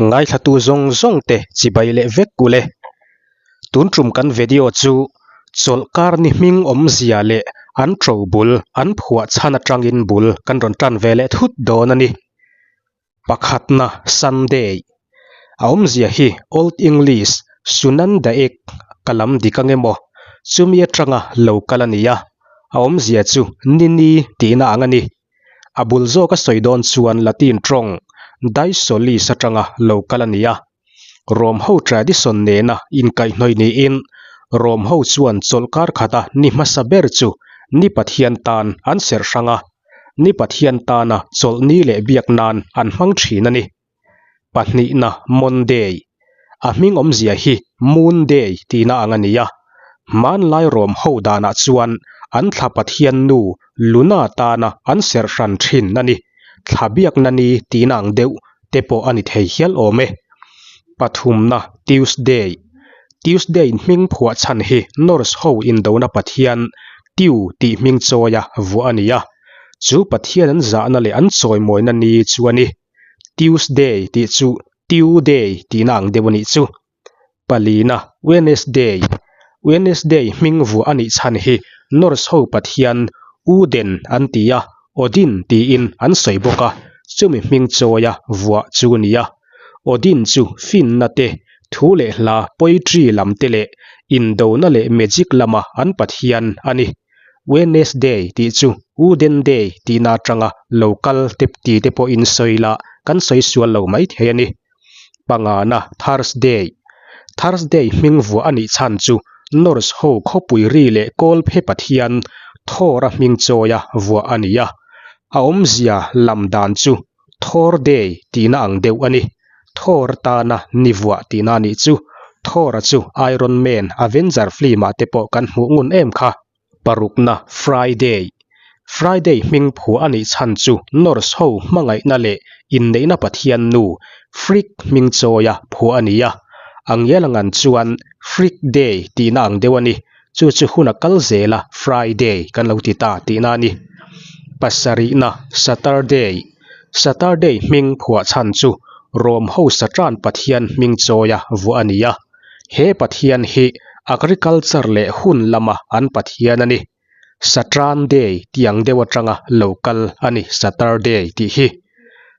Ngaithlatu zawng zawng te chibai leh vek ule. Tun tum kan video chu chawlhkar ni hming awmzia leh an to bul an phuah chhan atangin bul kan rawn tan ve leh thut dawn a ni. Pakhatna Sunday. A awmzia hi Old English Sunandaek ka lam dik ang emaw chumi atanga lo kal a ni a, a awmzia chu ni ni tihna ang a ni. A bul zawk a sawi dawn chuan Latin tawng Daisolis atanga lo kal a ni a. Rom ho tradition nena inkaihhnawih niin Rom ho chuan chawlhkar khata ni hmasa ber chu ni Pathian tan an serh hrang a, ni Pathian tana chawlhni leh biak nan an hmang thin a ni. Pahnihna Monday. A hming awmzia hi Moon Day tihna ang a ni a. Hmanlai Rom ho danah chuan an thla Pathian nu Luna tana an serh hran thin a ni. Thla biakna ni tihna ang deuh te pawh a ni thei hial awm e. Pathumna Tuesday. Tuesday hming phuah chhan hi Norse ho indona pathian Tiu tih hming chawia vuah a ni a. Chu pathian an zahna leh an chawimawina ni chu a ni. Tuesday tih chu Tiu Day tihna ang deuh a nih chu. Palina, Wednesday. Wednesday hming vuah a nih chhan hi Norse ho pathian Uden an ti a, Odin tiin an sawi bawk a, chumi hming chawia vuah chu a ni a. Odin chu finna te, thu leh hla, poetry lam te leh indona leh magic lama an pathian a ni. Wednesday tih chu Uden Day tihna atanga lo kal te ti te pawhin sawi la kan sawi sual lo mai thei a ni. Pangana Thursday Thursday hming vuah a nih chhan chu Norse ho khawpui ri leh kawlphe pathian Thor-a hming chawia vuah a ni a. A awmzia lam dan chu Thor Day tihna ang deuh a ni. Thor tana ni vuah tihna a nih chu. Thor-a chu Iron Man, Avenger film-ah te pawh kan hmuh ngun em kha. Parukna Friday Friday hming phuah a nih chhan chu Norse ho hmangaihna leh inneihna pathian nu Frigg hming chawia phuah a ni a. A ngial angan chuan Frigg Day tihna ang deuh a ni. Chu chu hun a kal zel a, Friday kan lo ti ta tihna a ni. Pasarihna Saturday Saturday hming phuah chhan chu Rom ho Satan pathian hming chawia vuah a ni a. He Pathian hi agriculture leh hun lama an Pathian a ni. Satran Day tih ang deuh atanga lo kal a ni Saturday tih hi.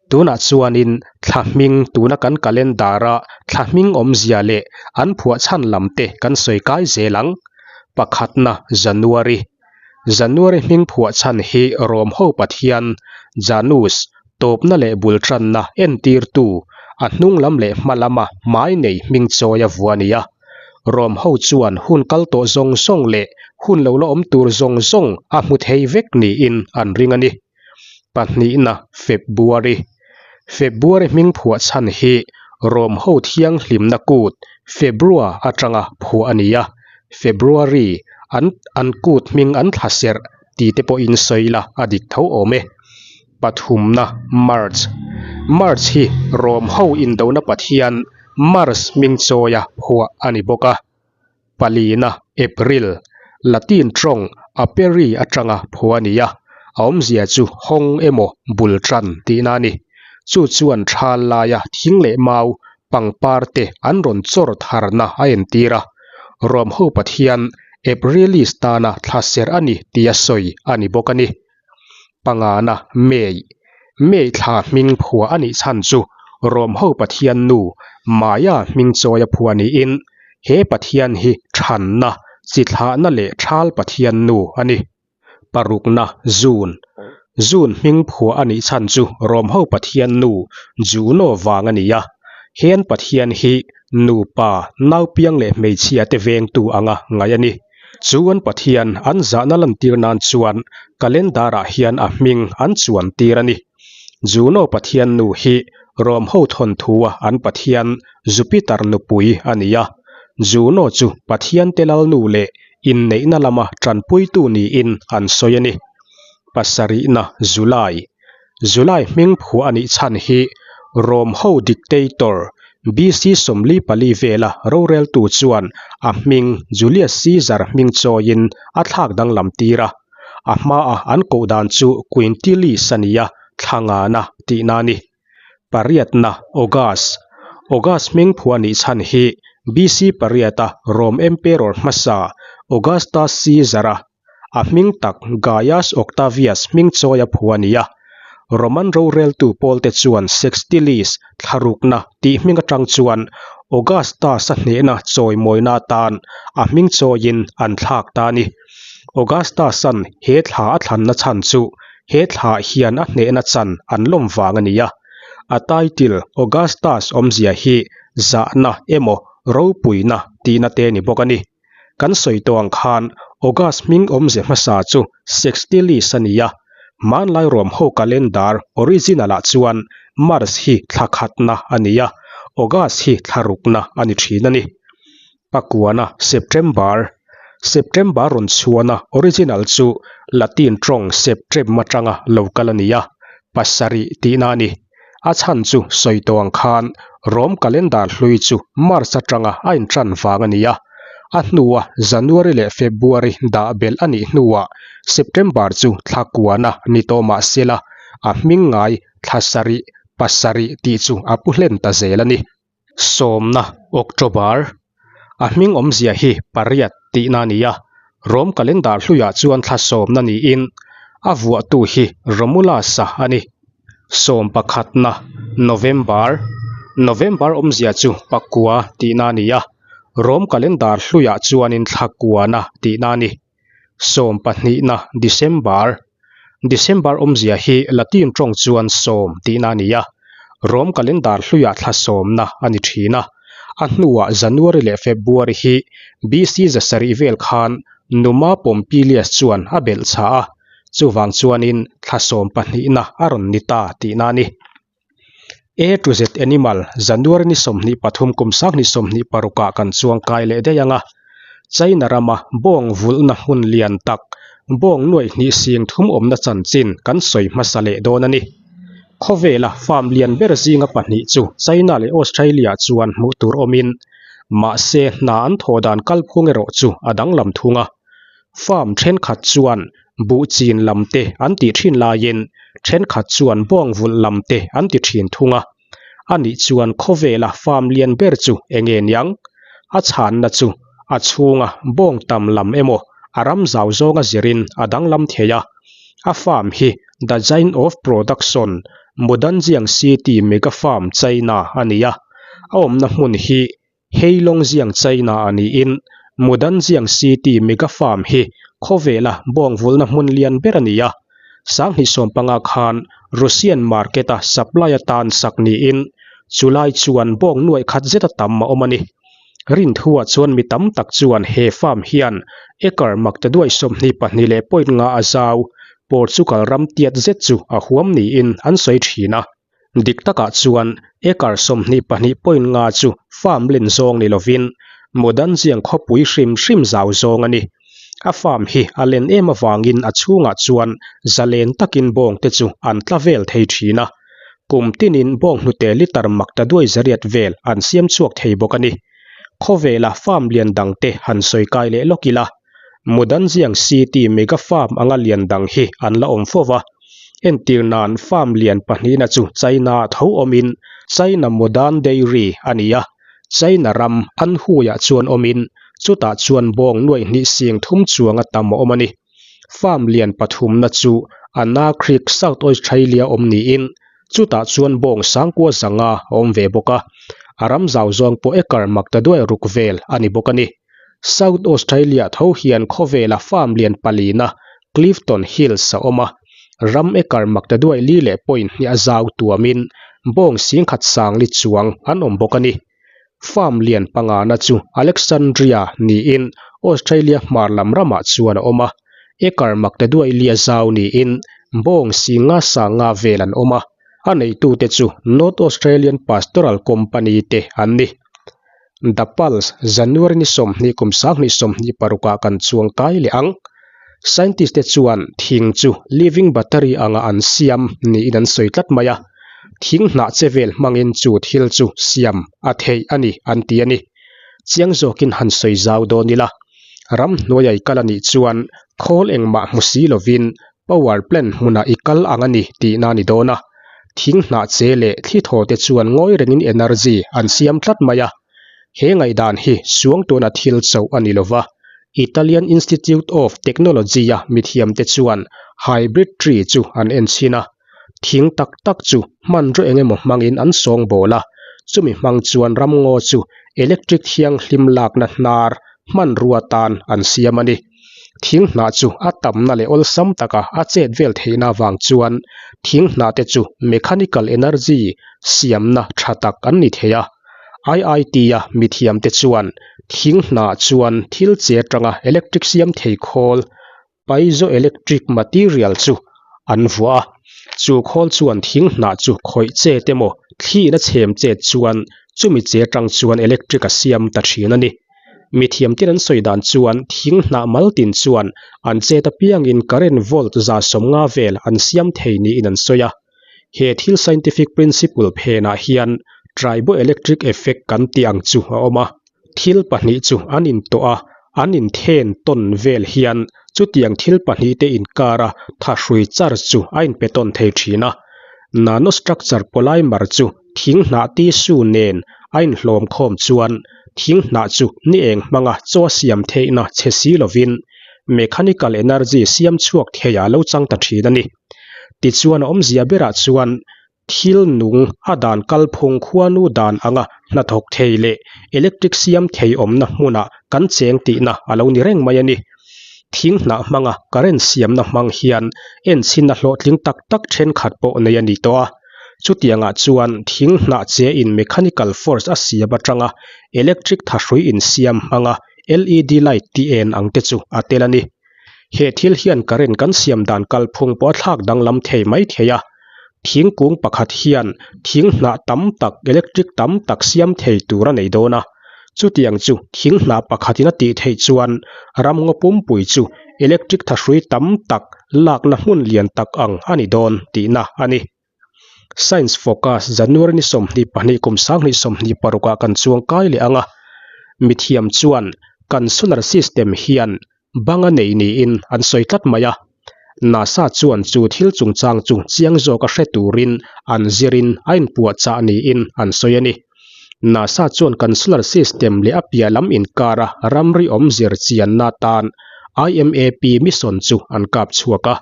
Tunah chuanin thla hming tuna kan calendar-a thla hming awmzia leh an phuah chhan lam te kan sawi kai zel ang. Pakhatna January. January hming phuah chhan hi Rom ho Pathian, Janus, tawpna leh bul tanna entirtu, a hnung lam leh hma lama hmai nei hming chawi a vuah a ni a. Rom ho chuan hun kal tawh zawng zawng leh hun lo la awm tur zawng zawng a hmu thei vek niin an ring a ni. Pahnihna February. February hming phuah chhan hi Rom ho thianghlimna kut Februa atanga phuah a ni a, February an an kut hming an thla serh ti te pawhin sawi la a dik tho awm e. Pathumna March. March hi Rom ho indona pathian Mars hming chawia phuah a ni bawk a. Palina, April, Latin tawng aperi atanga phuah a ni a, a awmzia chu hawng emaw bul tan tihna a ni. Chu chuan thal laia thing leh mau, pangpar te an rawn chawr tharna a entir a. Rom ho Pathian Aprilis tana thla serh a ni tia sawi a ni bawk a ni. Pangana, May, May thla hming phuah a nih chhan chu Rom ho Pathian nu Maya hming chawi a phuah niin he Pathian hi thanna, chi thlahna leh thal Pathian nu a ni. Parukna, June, June hming phuah a nih chhan chu Rom ho Pathian nu Juno vang a ni a, hen Pathian hi nupa, naupiang leh hmeichhia te vengtu anga ngaih a ni. Chuan Pathian an zahna lantir nan chuan calendar ah hian a hming an chuan tir a ni. Juno Pathian nu hi Rom ho thawnthu a an Pathian Jupiter nupui a ni a. Juno chu Pathian te lalnu leh inneihna lama tanpuitu niin an sawi a ni. Pasarihna July July hming phuah a nih chhan hi Rom ho dictator BC 44 vela roreltu chuan a hming Julius Caesar hming chawiin a thlak danglam tir a, a hmaa an koh dan chu Quintilis a ni a, thla ngana tihna a ni. Pariatna, August. August hming phuah nih chhan hi BC pariata Rome Emperor hmasa Augustus Caesar-a a hming tak Gaius Octavius hming chawi a phuah a ni a. Roman roreltu pawlte chuan Sextilis thlarukna tih hming atang chuan Augustus-a hnehna chawimawina atan a hming chawiin an thlak ta a ni. Augustus-a'n he thla a thlanna chhan chu he thla hian a hnehna chan an lawm vang a ni a. A title Augustus awmzia hi zahna emaw ropuina tihna te ni bawk a ni. Kan sawi tawh ang khan August hming awmze hmasa chu Sextilis a ni a, hmanlai Rome ho calendar original ah chuan March hi thla khatna a ni a, August hi thla rukna a ni thin a ni. Pakuana September September rawn chhuahna original chu Latin tawng septem atanga lo kal a ni a, pasarih tihna a ni. A chhan chu sawi tawh ang khan Rome calendar hlui chu March atanga a intan vang a ni a, a hnua January leh February dah belh a nih hnuah September chu thla kuana ni tawh mah sela a hming ngai thla sarih, pasarih tih chu a pu hlen ta zel a ni. Sawmna, October, A hming awmzia hi pariat tihna a ni a, Rome calendar hluiah chuan thla sawmna niin a vuahtu hi Romulus-a a ni. Sawm pakhatna, November, November awmzia chu pakua tihna a ni a, Rome calendar hluiah chuanin thla kuana tihna a ni. Sawm pahnihna, December, December awmzia hi Latin tawng chuan sawm tihna a ni a, Rome calendar hluiah thla sawmna a ni thin a. A hnuah January leh February hi BC zasarih vel khan Numa Pompilius chuan a belh chah a, chuvang chuanin thla sawm pahnihna a rawn ni ta tihna a ni. A to Z Animal, January ni 23 kum 2026 ah kan chuang kai leh daih ang a. China rama bawng vulhna hmun lian tak, bawng nuaih hnih sing thum awmna chanchin kan sawi hmasa leh dawn a ni. Khawvela farm lian ber zinga pahnih chu China leh Australia chuan hmuh tur awmin, mahse hna an thawh dan kalphung erawh chu a danglam thung a. Farm thenkhat chuan buh chin lam te an tih thin laiin thenkhat chuan bawng vulh lam te an ti thin thung a. A nih chuan khawvela farm lian ber chu eng nge niang? A chhanna chu a chhunga bawng tam lam emaw a ram zau zawnga zirin a danglam thei a. A farm hi The Giant of Production, Mudanjiang City Mega Farm, China a ni a. A awmna hmun hi Heilongjiang China a niin Mudanjiang City Mega Farm hi khawvela bawng vulna hmun lian ber a ni a. Sanghnih sawmpanga khan Russian market a supply atan sak niin chulai chuan bawng nuaih khat zeta tam a awm a ni. Rinthuah chuan mi tam tak chuan he farm hian acre maktaduai 22 leh point nga a zau Portugal ram tiat zet chu a huam niin an sawi thin a. Dik takah chuan acre 22 point nga chu farm len zawng ni lovin Mudanjiang khawpui hrim hrim zau zawng a ni. A farm hi a len em avangin a chhungah chuan zalen takin bawng te chu an tla vel thei thin a. Kum tinin bawng hnute litre mak ta duai zariat vel an siam chhuak thei bawk a ni. Khawvela farm lian dangte han sawi kai leh lawk ila. Mudanjiang City Mega Farm anga lian dang hi an la awm fo va. Entir nan farm lian pahnihna chu China ah tho awmin China Mudan Dairy a ni a, China ram Anhui-ah chuan awmin chutah chuan bawng nuaih hnih sing thum chuanga tam a awm a ni. Farm lian pathumna chu Anna Creek, South Australia awm niin chutah chuan bawng sangkua zanga a awm ve bawk a, a ram zau zawng pawh acre maktaduai ruk vel a ni bawk a ni. South Australia tho hian khawvela farm lian palina Clifton Hills a awm a, ram acre maktaduai li leh point hnih a zau tuamin bawng singkhat sangli chuang an awm bawk a ni. Farm lian pangana chu Alexandria niin Australia hmar lam ramah chuan a awm a, acre maktaduai li a zau niin bawng singa sanga vel an awm a, a neitute chu North Australian Pastoral Company te an ni. The Pulse, January ni 20 kum 2026 ah kan chuang kai leh ang. Scientist te chuan thing chu living battery anga an siam niin an sawi tlat mai a, thing hnah che vel hmangin chu thil chu siam a theih a ni an ti a ni. Chiang zawkin han sawi zau dawn ila, ramhnuai i kal a nih chuan khawl engmah hmu si lovin power plant hmunah i kal ang a ni tihna a ni dawn a. Thing hnah che leh thli thaw te chuan ngawi rengin energy an siam tlat mai a. He ngaihdan hi suangtuahna thil chauh a ni lova, Italian Institute of Technology-a mithiamte chuan hybrid tree chu an en chhin a. Thing tak tak chu hmanraw eng emaw hmangin an sawngbawl a, chumi hmang chuan ramngaw chu electric thianghlim lakna hnar hmanrua tan an siam a ni. Thing hnah chu a tamna leh awlsam taka a chet vel theihna avang chuan thing hnah te chu mechanical energy siamna tha tak an ni thei a. IIT-a mithiamte chuan thing hnah chuan thil che atanga electric siam thei khawl piezoelectric material chu an vuah a. Chu khawl chuan thing hnah chu khawih chet emaw thliin a chhem chet chuan chumi che atang chuan electric a siam ta thin a ni. Mithiam tin an sawi dan chuan thing hnah mal tin chuan an chet apiangin current volt 150 vel an siam thei niin an sawi a. He thil scientific principle phenah hian triboelectric effect kan tih ang chu a awm a. Thil pahnih chu an intawh a, an inthen tawn vel hian chutiang thil pahnihte inkara thahrui charge chu a inpe tawn thei thin a. Nanostructure polymer chu thing hnah tissue nen a inhlawm khawm chuan thing hnah chu ni eng hmanga chaw a siam theihna chhe si lovin mechanical energy siam chhuak theiah a lo chang ta thin a ni. Tichuan a awmzia berah chuan thil nung a dan kalphung khuanu dan anga hnathawk thei leh electric siam thei awmna hmunah kan cheng tihna a lo ni reng mai a ni. Thing hnah hmanga current siamna hmang hian enchhinna hlawhtling tak tak thenkhat pawh nei a ni tawh a. Chutiangah chuan thing hnah che in mechanical force a siam atanga electric thahrui insiam hmanga LED light ti en ang te chu a tel a ni. He thil hian current kan siam dan kalphung pawh a thlak danglam thei mai thei a. Thingkung pakhat hian thing hnah tam tak electric tam tak siam thei tur a nei dawn a. Chutiang chu thing hnah pakhatin a tih theih chuan ramngaw pumpui chu electric thahrui tam tak lakna hmun lian tak ang a ni dawn tihna a ni. Science Focus January ni 22 kum 2026 ah kan chuang kai leh ang a. Mithiam chuan kan solar system hian bang a nei niin an sawi tlat mai a. NASA chuan chu thil chungchang chu chiang zawk a hre turin an zirin a inpuahchah niin an sawi a ni. NASA chuan kan solar system leh a piah lam inkara ramri awm zir chianna atan IMAP mission chu an kap chhuak a.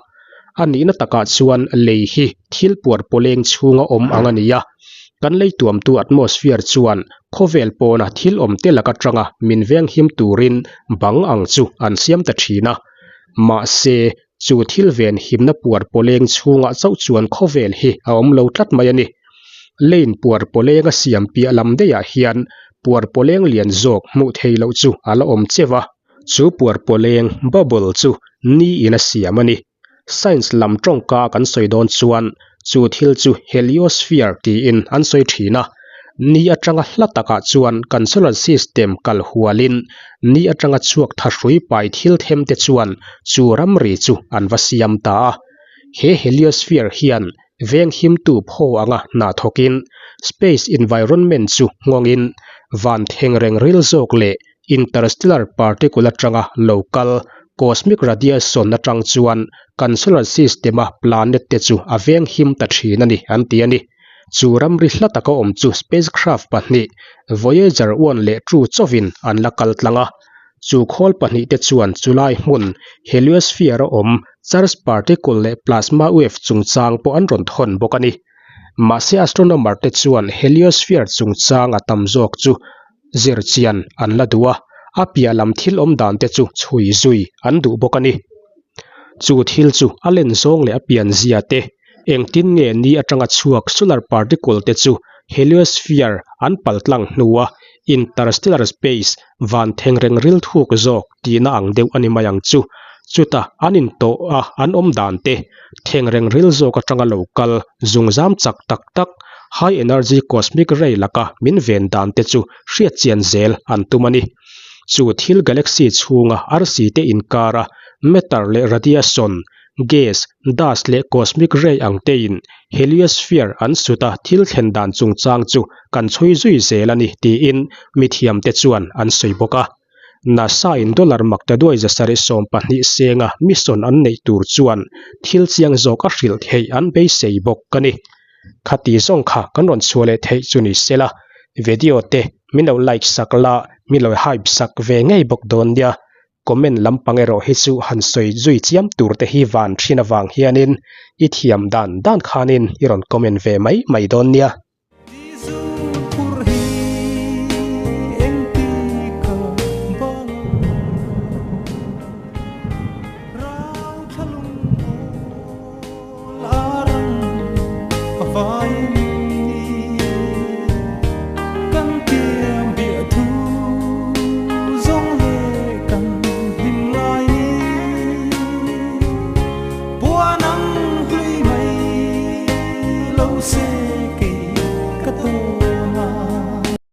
A nihna takah chuan lei hi thil puar pawleng chhunga awm ang a ni a, kan lei tuamtu atmosphere chuan khawvel pawna thil awm te lak atanga min venghim turin bang ang chu an siam ta thin a. Mahse, chu thil venhimna puar pawleng chhungah chauh chuan khawvel hi a awm lo tlat mai a ni. Lane puar pawleng a siam piah lam daihah hian puar pawleng lian zawk hmuh theih loh chu a la awm cheu a. Chu puar pawleng, bubble, chu ni in a siam a ni. Science lam tawngka kan sawi dawn chuan chu thil chu heliosphere tiin an sawi thin a. Ni atanga hla takah chuan kan solar system kal hualin ni atanga chhuak thahrui pai thil them te chuan chu ramri chu an va siam ta a. He heliosphere hian venghimtu phaw anga hna thawkin space environment chu nghawngin van thengreng ril zawk leh Interstellar particle atanga lo kal cosmic radiation atang chuan kan solar system-a planet te chu a veng him ta thin a ni an ti a ni. Chu ramri hla taka awm chu spacecraft pahnih Voyager 1 leh 2 chauhin an la kal tlang a. Chu khawl pahnih te chuan chulai hmun heliosphere-a awm charge particle leh plasma wave chungchang pawh an rawn thawn bawk a ni. Mahse astronomer te chuan heliosphere chungchang a tam zawk chu zir chian an la duh a, a piah lam thil awm dan te chu chhui zui an duh bawk a ni. Chu thil chu a len zawng leh a pian zia te, engtin nge ni atanga chhuak solar particle te chu heliosphere an pal tlang hnua interstellar space van thengreng ril thuk zawk tihna ang deuh a ni mai ang chu. Chuta an intawh a an awm dan te, thengreng ril zawk atanga lo kal zungzam chak tak tak, high energy cosmic ray laka min ven dan te chu hriat chian zel an tum a ni. Chu thil galaxy chhunga arsi te inkara matter leh radiation, gas, dust leh cosmic ray ang tein heliosphere an sut a thil thlen dan chungchang chu kan chhui zui zel a ni tiin mithiamte chuan an sawi bawk a. NASA in dollar maktaduai 712 senga mission an neih tur chuan thil chiang zawk a hrilh theih an beisei bawk a ni. Khati zawng kha kan rawn chhuah leh theih chu ni se la, video te min lo like sak la, min lo hype sak ve ngei bawk dawn nia. Comment lampang erawh hi chu han sawi zui chiam tur te hi van thin avang hianin i thiam dan dan khanin i rawn comment ve mai mai dawn nia.